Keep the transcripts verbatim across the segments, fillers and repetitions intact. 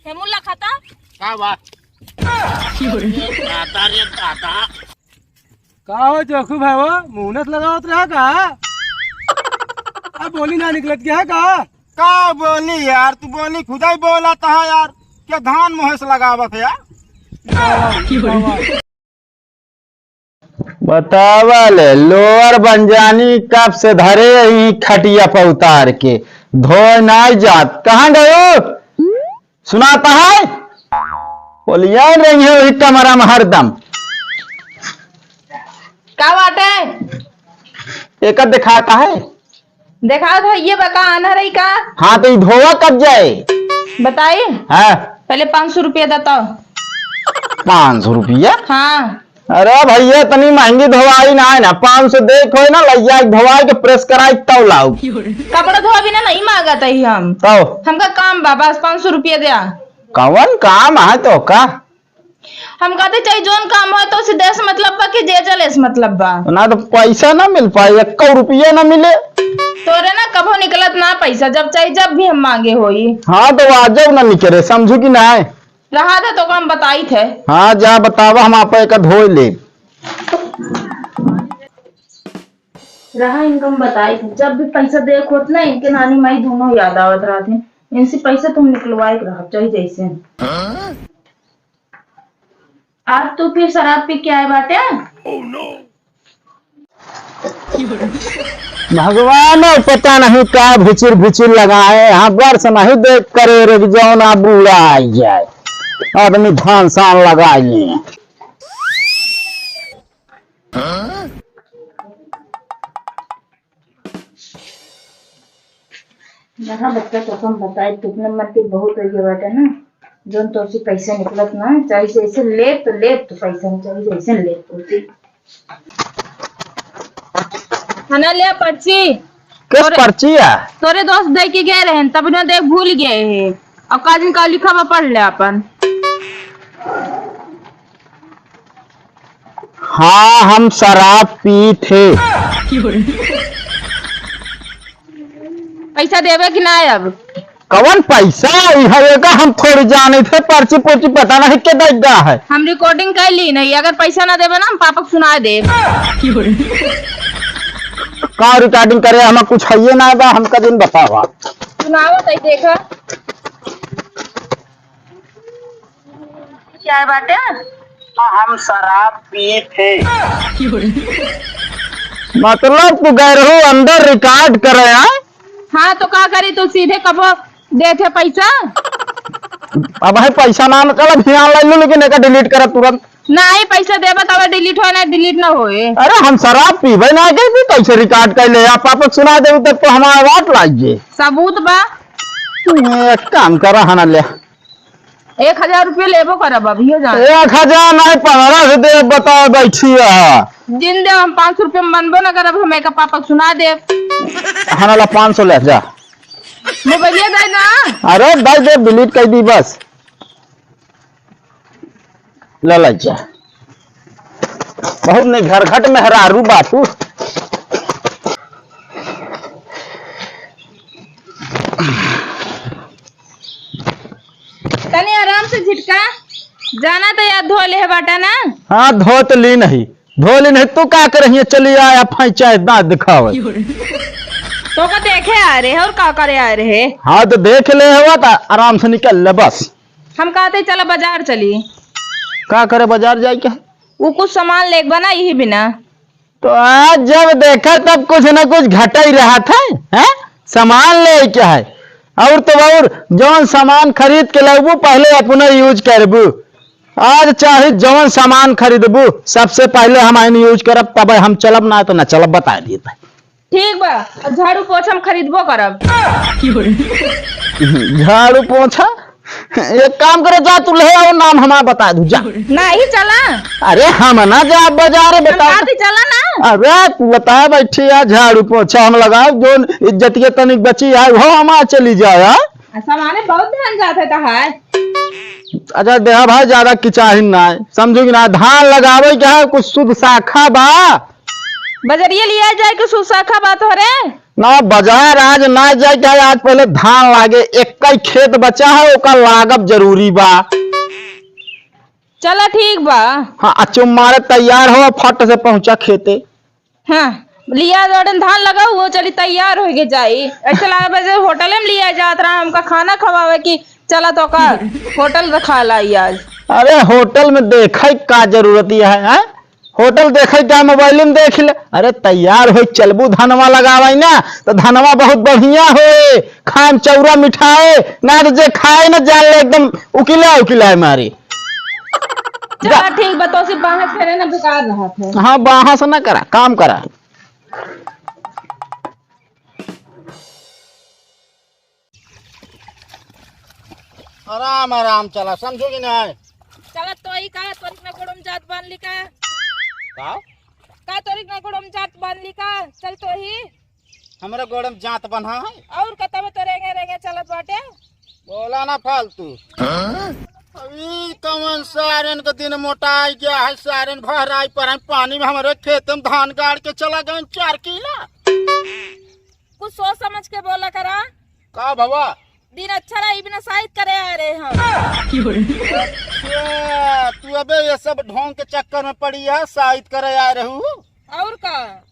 हे मुल्ला खाता। का बा? दादा रे दादा। का हो जोखू भाई, वो मुंह नस लगावत रहा का? अब बोली ना निकलत क्या है का? का बोली यार, तू बोली खुदा ही बोला था यार, क्या धान मुंह से लगावत है यार? बतावा ले, लोअर बंजानी कब से धरे ही खटिया पर उतार के, धोए नाई जात। कहाँ गयो? सुनाता है? बोलिया रही है वही कमरा में हरदम। का बाटे? एकर दिखाता है। देखात है, ये बका आना रही का? हाँ, तो ई धोवा कब जाए? बताई? हाँ। पहले पाँच सौ रुपया देता। पाँच सौ रुपया? हाँ। अरे भैया, इतनी महंगी धोवाई ना है ना, पाँच सौ दे के होए ना, लइया के धोवाई के प्रेस कराई तब लाऊ। कपड़ा धोवा बिना नहीं मांगत ही हम। तब? हमका काम बा, बस पाँच सौ रुपया द्या। कवन काम है तो का? हम कहते चाहे जौन काम हो तो उसे देश मतलब बा कि जे चले से मतलब बा। ना तो पैसा ना मिल पाए, एक रुपया ना मिले। तोरे ना कभो निकलत ना पैसा, जब चाहे जब भी हम मांगे होई। हाँ, तो आ जाओ ना निकले, समझू कि ना? रहा था तो हम बताई थे। हाँ, जा बतावा, हम आप एक धोए ले। रहा इनका हम बताई थे, जब भी पैसा देख होत ना, इनके नानी माई दोनों याद आवत रहते हैं। इनसे पैसा तुम निकलवाए के रहा, चाहे जैसे। आज तू फिर शराब पी के आए बाटे? भगवान, पता नहीं का भिचिर भिचिर लगाए, यहाँ वर्ष नहीं देख करे रे, जौन आ बूढ़ा आई जाए, आदमी धान सान लगा लिए। यहाँ बच्चा कसम बताए, तुमने मत के बहुत हो गया बाटे ना, जौन तो से पैसा निकलत ना, चाहे जैसे ले तो ले तो पैसा, चाहे जैसे ले तो। खाना ले पर्ची। किस तोरे, पर्ची है? तोरे दोस्त दे के गए रहन, तब ना देख भूल गए हैं। अब का दिन का लिखा बा, पढ़ ले अपन। हाँ, हम शराब पी थे। पैसा देवे कि ना अब? कवन पैसा? ई हवे का, हम थोड़ी जाने थे, पर्ची पुर्ची पता नहीं के देगा है। हम recording कर ली नहीं, अगर पैसा ना देवे ना, हम पापा के सुना देब। का recording करे, हमें कुछ है ये ना बा, हमका दिन बतावा। सुनावा तई देखा। क्या है बाटे? हम शराब पी थे। मतलब तू गए रहो अंदर record करे, हाँ? हाँ, तो का करी, तू सीधे कबो दे थे पैसा? अब है पैसा ना निकल, अभी online लो, लेकिन एका delete करा तुरंत। नहीं, पैसा देबा तब delete होए, ना delete ना होए। अरे हम शराब पीबे ना के भी कैसे record कर ले, आप पापा सुना देबे तब तो हमारा वाट लाइए। सबूत बा। एक काम करा, हना ले। एक हजार रुपया लेबो करब अभियो जान। एक हजार नहीं, पन्द्रह सौ दे, बताओ, बैठी है। जिन दे हम पाँच सौ रुपया में बनबो ना करब, हम एक पापा के सुना देब। हना ला पाँच सौ ले जा। मोबाइलिया दे ना। अरे दे दे, delete कर दी बस। ले ला जा। बहुत नहीं घरघट मेहरारू बाटू। तनी आराम से झिटका, जाना तो याद धो ले बाटा ना। हाँ, धो तो ली नहीं, धो ली नहीं। तू का कर रही है? चली आया फैचा दांत दिखावे। तो का देखे आए रहे और का करे आए रहे? हाँ, तो देख ले हवा तो आराम से निकल ले बस। हम कहते चला बाजार चली। का करे बाजार जाए के? वो कुछ सामान लेके बना यही बिना। तो आज जब देखा तब कुछ न कुछ घटा ही रहा था, हैं? सामान ले क्या है? और तो और जौन सामान खरीद के लाबू पहले अपना use करबू। आज चाहे जौन सामान खरीदबू सबसे पहले हम आइन use करब, तब हम चलब, ना तो ना चलब, बता दिए। ठीक बा, अब झाड़ू पोछा हम खरीदबो करब। झाड़ू पोछा? एक काम करे, जा तू ले आओ, नाम हमारा बता दू, जा। नहीं चला। अरे हम ना जा बाजार, हम बताओ। कहती चला ना। अरे तू बता, बैठी है, झाड़ू पोछा हम लगाओ, जो इज्जतिया तनिक बची है वो हमारा चली जाए, हाँ? आ, सामाने बहुत धान जात है तहार। अच्छा देहा भाई, ज्यादा किचाहिन ना है, समझू कि ना, धान लगावे के है, कुछ शुद्ध शाखा बा? बजरिया लिया जाए के शुद्ध शाखा बा तोहरे? ना, बाजार आज ना जाए के है, आज पहले धान लागे, एक ही खेत बचा है, ओका लागब जरूरी बा। चला ठीक बा। हाँ, अच्छो मारे तैयार हो, फट से पहुँचा खेते। हाँ, लिया जोड़न धान लगा हुआ, चली तैयार होइके जाई। ऐसा लगा बजे होटल में लिया जात रहा, हमका खाना खवावे कि चला तो का होटल से खा लाई आज। अरे होटल में देखे का जरूरत है, हैं? होटल देखे का मोबाइल में देख ले। अरे तैयार होई चलबू धनवा लगावे ना, तो धनवा बहुत बढ़िया होए, खाए में चौरा मिठाए, ना तो जे खाए ना जान ले एकदम उकिला उकिलाए मारी। चला ठीक बा, तो सिर्फ बाहर करे ना बेकार रहत है। हाँ, बाहर से ना करा, काम करा। आराम आराम चला, समझो कि नहीं? चला तो ही का, तोरी ना गोड़म जात बांध ली का? का? का तोरी ना गोड़म जात बांध ली का? चल तो ही। हमरे गोड़म जात बन्हा है? और कतबे तो रेंगे रेंगे चलत बाटे। बोला ना फालतू। हाँ? अभी कौन सारन का दिन मोटा आ गया है, सारन भर आई पर हम पानी में हमारे खेत में धान गाड़ के चला गए चार किला। कुछ सोच समझ के बोला करा। का भवा? दिन अच्छा रहा, ई बिना साइत करे आ रहे हम। अच्छा, तू अबे ये सब ढोंग के चक्कर में पड़ी है, साइत करे आ रहू। और का?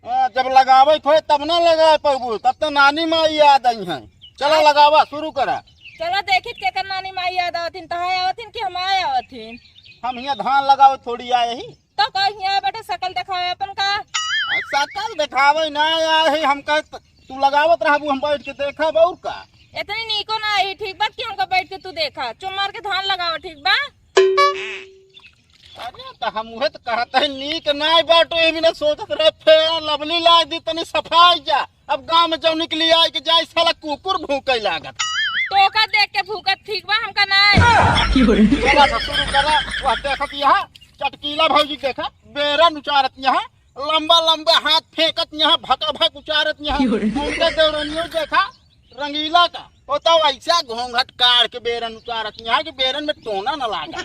हाँ, जब लगावे के होए तब ना लगा पाबू, तब तो नानी माई याद आई हैं। चला लगावा, शुरू करा। चला देखित केकर नानी माई याद आवथिन, तहां आवथिन कि हमारे आवथिन? हम हियां धान लगावे थोड़ी आए ही। तो का हियां बैठे शकल देखावे अपन का? आ, शकल देखावे ना आए ही, हम कहे त-, तू लगावत रहबू, हम बैठ के देखब और का। इतनी नीको ना आई, ठीक बात कि हमका बैठ के तू देखा, चुप मार के धान लगावा, ठीक बा? अरे, त हम उहे त कहत है, नीक नाय बाटो, एमी ना सोचत रहे, फेर लवली लाग दी, तनी सफाई जा। अब गांव में जौन निकली आए के जाए, साला कुकुर भूंके लागत। तोका देख के भूकत ठीक बा, हमका नाय। चला त शुरू करा, वह देखत यहाँ, चटकीला भौजी देखा, बेरन उचारत यहाँ, लंबा लंबा हाथ फेंकत यहाँ, भका भक उचारत यहाँ। उनका देवरनियो देखा, रंगीला का, ओ तो ऐसा घूंघट काढ़ के बेरन उतारत यहाँ कि बेरन में टोना न लागा।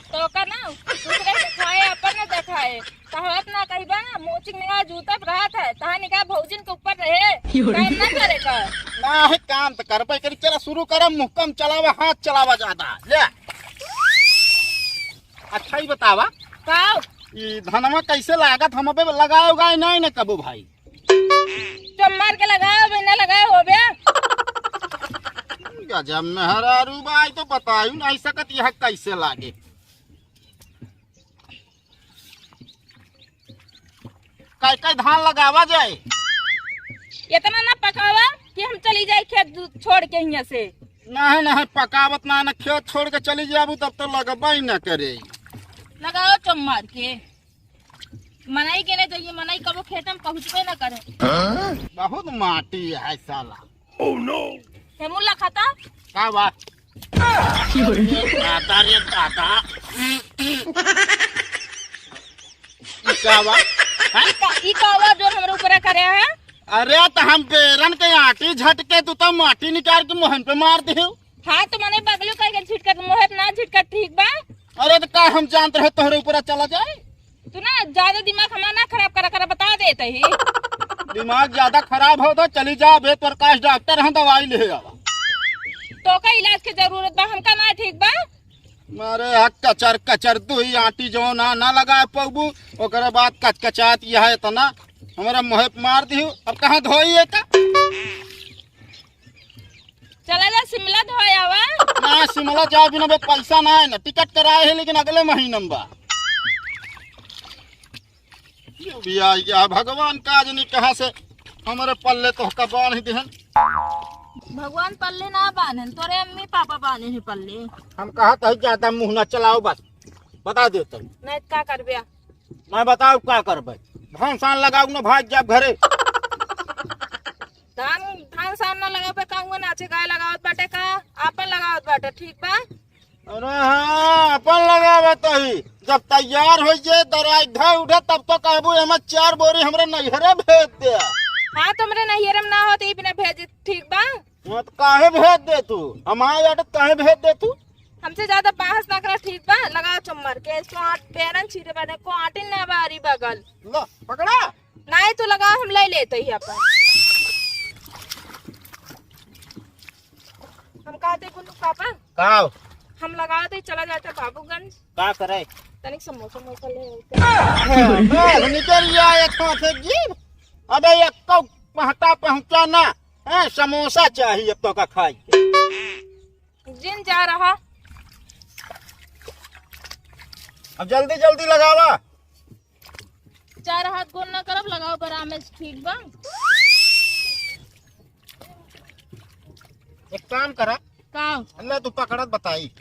तो का ना, दूसरे के खाए, अपन न देखाए। कहावत ना कहिबा ना, मोचिक निगाह जूता पर रहत है, तहा निगाह भौजिन के ऊपर रहे, काम ना करे का। ना है, काम तो करबे करी। चला शुरू करा, मुहकम चलावा, हाथ चलावा ज्यादा। ले। अच्छा ही बतावा। का? ई धनवा कैसे लागत, हम अबे लगाए उगाए नहीं न कबो भाई। चुप मार के लगाओ, बिना लगाए होबे। गजब मेहरारू बाई, तो बतायू नहीं सकत यह कैसे लागे। कई कई धान लगावा जाए। इतना ना पकावा कि हम चली जाए खेत दू-, छोड़ के हियां से। नहीं, नहीं, पकावत ना, ना खेत छोड़ के चली जाबू तब तो लगबा ही ना करे। लगाओ चुप मार के। मनई के ने जइए, मनई कबो खेत में पहुँचबे न करे। बहुत माटी है साला। Oh no! हे मुल्ला खाता? का बा? दादा रे दादा। ई का बा? हैं? ई का, ई का बा जो हमरे ऊपर करे है? अरे त हम बेरन के आटी झटके, तू तो माटी निकाल के मोहन पे मार दिहू। हाँ, तो मने बगलू कह के झिटकत, मोहे पे ना झिटकत, ठीक बा? अरे, तो का हम जानत रहे तोहरे ऊपर चला जाए? तू ना ज्यादा दिमाग हमारा ना खराब करा, करा, बता देत ही। दिमाग ज्यादा खराब हो तो चली जा, वेद प्रकाश डॉक्टर हैं, दवाई ले आवा। तो का इलाज के जरूरत बा, हमका ना ठीक बा। मारे हा कचर कचर दुई आटी जो ना, ना लगा पौबू, ओकरे बाद कचकचात यह है इतना, हमरा मुँहे पे मार दिहू, अब कहाँ धोई है का? चला जा शिमला धोए आवा। ना, शिमला जाए बिना बे पैसा ना है ना, टिकट कराए है लेकिन अगले महीने में बा। यो भी आ गया भगवान, का जनी कहाँ से हमारे पल्ले तो का बांध देहन। भगवान पल्ले ना बांधन, तोरे अम्मी पापा बांधे हैं पल्ले। हम कहा तो ज्यादा मुँह ना चलाओ बस, बता देते। नहीं तो का करबे? मैं बताओ का करबे, धान सान लगाऊ ना भाग जाब घरे। धान, धान सान ना लगावे, कांगो नाचे गाय लगावत बाटे का? आपन लगावत बाटे, ठीक बा? अरे हाँ, अपन लगावत ही। जब तैयार हो जे, दराज धा उठे, तब तो कहबू, "एमे चार बोरी हमरे नैहरे भेज दे।" हाँ, तो हमरे नैहरे में ना होत, ई बिना भेजे, ठीक बा? हाँ, तो काहे भेज दे तू? हमारे आटे काहे भेज दे तू? हमसे ज्यादा बहस ना करा, ठीक बा? लगाओ चुम्मर के, इसको आट, बेरन छीटे बने, को आटिन ना बारी बगल। लो, पकड़ा। नाहीं, तू लगा, हम ले लेते ही अपन। हम कहते गुल्लू पापा, का? हम लगा दे, चला जाता बाबूगंज। का करे? तनिक समोसा वमोसा ले आते। ए, ए, निकल गया एक हाथ से जीभ। अबे, एक तो पहटा पहुंचा ना। ए, समोसा चाहिए अब तो का खाई के। जिन जा रहा। अब जल्दी जल्दी लगावा। चार हाथ गोल ना करब, लगाओ बराबर, ठीक बा? एक काम करा। का? अल्लाह तू पकड़त बताई।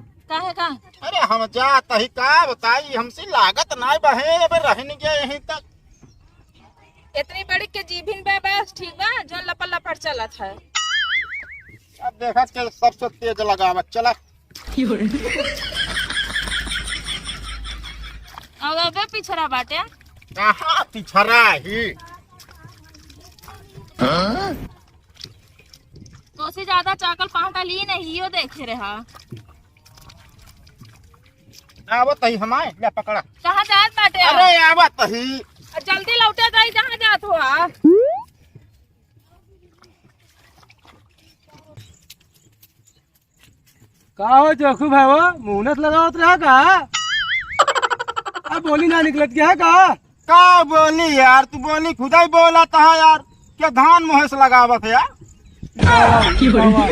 काहे का? अरे हम जात ही का बताई, हमसे लागत नाय बहे, अबे रहन गया यहीं तक। इतनी बड़ी के जीभिन बे बस, ठीक बा, जो लपड़ लपड़ चलत है। अब देखत के सबसे तेज लगावत चला। अब अबे पिछड़ा बाटे। कहाँ पिछड़ा ही? तोसे ज्यादा चाकल पहटा ली नहीं, यो देखे रहा। आवत ही हमारे, ले पकड़ा। कहाँ जात बाटे? अरे आवत ही। जल्दी लौटे जाई, जहाँ जात हो आ। का हो जोखू भाई, वो मुहनत लगावत रहा का? अब बोली ना निकलत क्या है का? का बोली यार, तू बोली खुदा ही बोला था यार, क्या धान मुँह से लगावत है यार? वाह, वाह, वाह।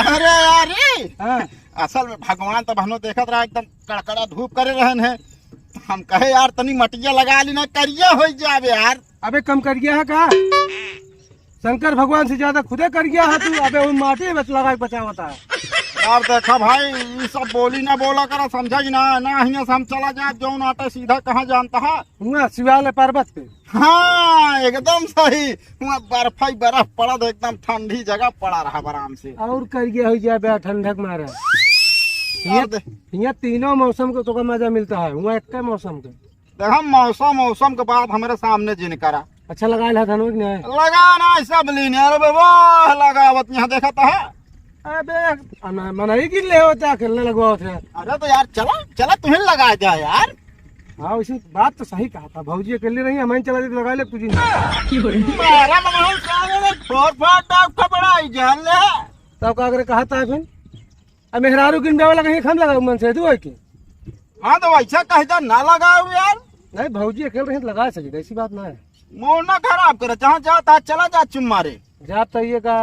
अरे यार, ई हाँ। असल में भगवान तो बहनो देखत रहा, एकदम कड़कड़ा धूप करे रहन है। हम कहे यार, तनी मटिया लगा ली ना, करिया हो जावे यार। अबे कम करिया है का? शंकर भगवान से ज्यादा खुदे करिया है तू। अबे वो माटी बच लगा के बचावता है। यार देखा भाई, ई सब बोली ना बोला करा, समझा कि ना? ना हियां से हम चला जाए, जौन आटे सीधा कहाँ जानता है? हुआ शिवालय पर्वत पे। हाँ, एकदम सही। हुआ बर्फ ही बर्फ पड़ा, तो एकदम ठंडी जगह पड़ा रहा आराम से। और करिया हो जाए बे ठंडक मारे। यार ये, दे- ये तीनों मौसम को तो का मजा मिलता है, हुआ एक मौसम के। देखा, मौसम, मौसम के बात हमारे सामने जिन करा। अच्छा लगा ला धनवा कि नहीं? लगा ना, सब लीन यार, अबे वाह लगावत यहाँ देखा तो है। अबे, अना-, मनई गिन ले होता, अकेले लगवावत है। अरे तो यार, चला, चला, तुम्हें लगा जाए यार। हाँ, वैसे बात तो सही कहा था, भौजी अकेले रही, हमें चला दे, लगा ले तुझी। मारा मनई साले ने फोर फोर टाप का बड़ा ही जान ले। तब का करे कहा था फिर? अब मेहरारू गिन जावे लगा, हम लगा मन से, तू है कि? हाँ, तो वैसा कह जा, ना लगाओ यार। नहीं, भौजी अकेले रही तो लगा सके, ऐसी बात ना है। मूड ना खराब करे, जहाँ जाता है, चला जा चुम्मा रे। जाता ये का